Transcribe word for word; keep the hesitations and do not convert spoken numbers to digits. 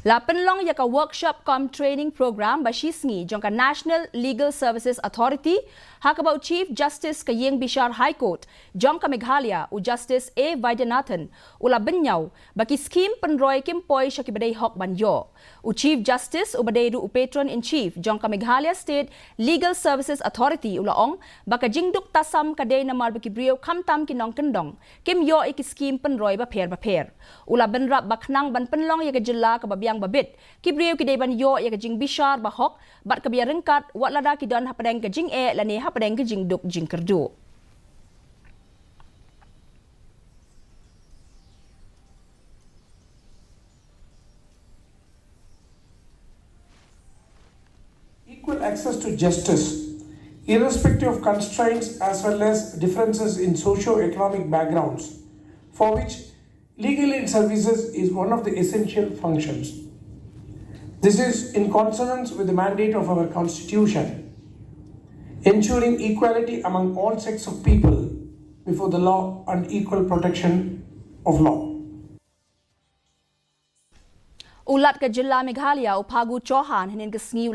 La pynlong ïa ka workshop cum training program ba shi sngi jong ka National Legal Services Authority ha kaba u Chief Justice ka Ïing Bishar High Court jong ka Meghalaya, u Justice A Vaidyanathan, u la bynñiaw ba ki skim pynroi kim poi sha kiba dei hok ban ïoh. U Chief Justice uba dei ruh u Patron in Chief jong ka Meghalaya State Legal Services Authority u la ong ba ka jingduk tasam ka dei namar ba ki briew khamtam ki nongkyndong kim ïoh ïa ki skim pynroi bapher bapher. U la bynrap ba khnang ban pynlong ïa ka jylla kaba biang babit, ki briew ki dei ban ïoh ïa ka jingbishar bahok bad kaba ïaryngkat, wat lada ki don hapdeng ka jingeh lane hapdeng ka jingduk jingkyrduh. Equal access to justice, irrespective of constraints as well as differences in socio-economic backgrounds, for which legal aid services is one of the essential functions. This is in consonance with the mandate of our Constitution, ensuring equality among all sects of people before the law and equal protection of law. U Lat ka Jylla Meghalaya u Phagu Chauhan hynnin ka sngi u